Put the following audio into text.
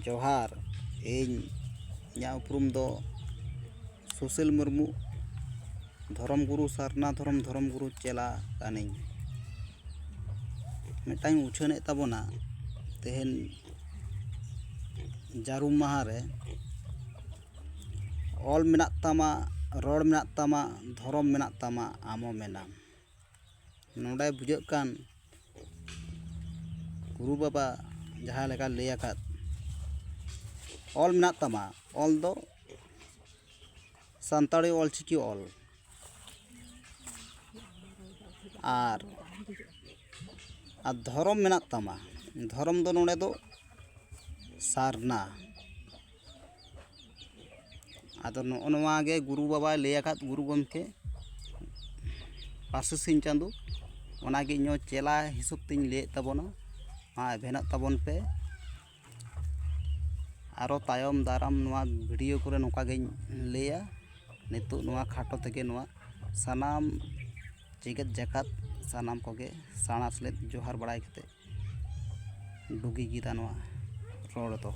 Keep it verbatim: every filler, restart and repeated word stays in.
ᱡᱚᱦᱟᱨ᱾ ᱤᱧ, ᱤᱧᱟᱹᱜ ᱩᱯᱨᱩᱢ ᱫᱚ ᱥᱩᱥᱤᱞ ᱢᱩᱨᱢᱩ, ᱫᱷᱚᱨᱚᱢ ᱜᱩᱨᱩ, ᱥᱟᱨᱱᱟ ᱫᱷᱚᱨᱚᱢ, ᱫᱷᱚᱨᱚᱢ ᱜᱩᱨᱩ ᱪᱮᱞᱟ ᱠᱟᱹᱱᱟᱹᱧ᱾ ᱢᱤᱫᱴᱟᱝ ᱩᱪᱷᱟᱹᱱᱮᱫ ᱛᱟᱵᱚᱱᱟ ᱛᱮᱦᱮᱧ ᱡᱟᱹᱨᱩᱢ ᱢᱟᱦᱟ ᱨᱮ, "ᱚᱞ ᱢᱮᱱᱟᱜ ᱛᱟᱢᱟ, ᱨᱚᱲ ᱢᱮᱱᱟᱜ ᱛᱟᱢᱟ, ᱫᱷᱚᱨᱚᱢ ᱢᱮᱱᱟᱜ ᱛᱟᱢᱟ, ᱟᱢ ᱦᱚᱸ ᱢᱮᱱᱟᱢ᱾" ᱱᱚᱰᱮ ᱵᱩᱡᱷᱟᱹᱜ ᱠᱟᱱ, ᱜᱩᱨᱩ ᱵᱟᱵᱟ ᱡᱟᱦᱟᱸ ᱞᱮᱠᱟ ᱞᱟᱹᱭ ᱟᱠᱟᱫ, ᱚᱞ ᱢᱮᱱᱟᱜ ᱛᱟᱢᱟ, ᱚᱞ ᱫᱚ ᱥᱟᱱᱛᱟᱲᱤ ᱚᱞᱪᱤᱠᱤ ᱚᱞ, ᱟᱨ, ᱟᱨ ᱫᱷᱚᱨᱚᱢ ᱢᱮᱱᱟᱜ ᱛᱟᱢᱟ, ᱫᱷᱚᱨᱚᱢ ᱫᱚ ᱱᱚᱰᱮ ᱫᱚ ᱥᱟᱨᱱᱟ᱾ ᱟᱫᱚ ᱱᱚᱜᱼᱚ ᱱᱚᱣᱟ ᱜᱮ ᱜᱩᱨᱩ ᱵᱟᱵᱟᱭ ᱞᱟᱹᱭ ᱟᱠᱟᱫ, ᱜᱩᱨᱩ ᱜᱚᱢᱠᱮ ᱯᱟᱹᱨᱥᱤ ᱥᱤᱧ ᱪᱟᱸᱫᱳ, ᱚᱱᱟᱜᱮ ᱤᱧ ᱦᱚᱸ ᱪᱮᱞᱟ ᱦᱤᱥᱟᱹᱵ ᱛᱤᱧ ᱞᱟᱹᱭᱮᱫ ᱛᱟᱵᱚᱱᱟ᱾ ᱢᱟ ᱮᱵᱷᱮᱱᱚᱜ ᱛᱟᱵᱚᱱ ᱯᱮ᱾ ᱟᱨᱚ ᱛᱟᱭᱚᱢ ᱫᱟᱨᱟᱢ ᱱᱚᱣᱟ ᱵᱷᱤᱰᱤᱭᱳ ᱠᱚᱨᱮ ᱱᱚᱝᱠᱟ ᱜᱤᱧ ᱞᱟᱹᱭᱟ᱾ ᱱᱤᱛᱚᱜ ᱱᱚᱣᱟ ᱠᱷᱟᱴᱚ ᱛᱮᱜᱮ ᱱᱚᱣᱟ ᱥᱟᱱᱟᱢ ᱡᱮᱜᱮᱛ ᱡᱟᱠᱟᱛ ᱥᱟᱱᱟᱢ ᱠᱚᱜᱮ ᱥᱟᱬᱟᱥ ᱞᱮᱫ ᱡᱚᱦᱟᱨ ᱵᱟᱲᱟᱭ ᱠᱟᱛᱮ ᱰᱩᱜᱤ ᱠᱮᱫᱟ ᱱᱚᱣᱟ ᱨᱚᱲ ᱫᱚ᱾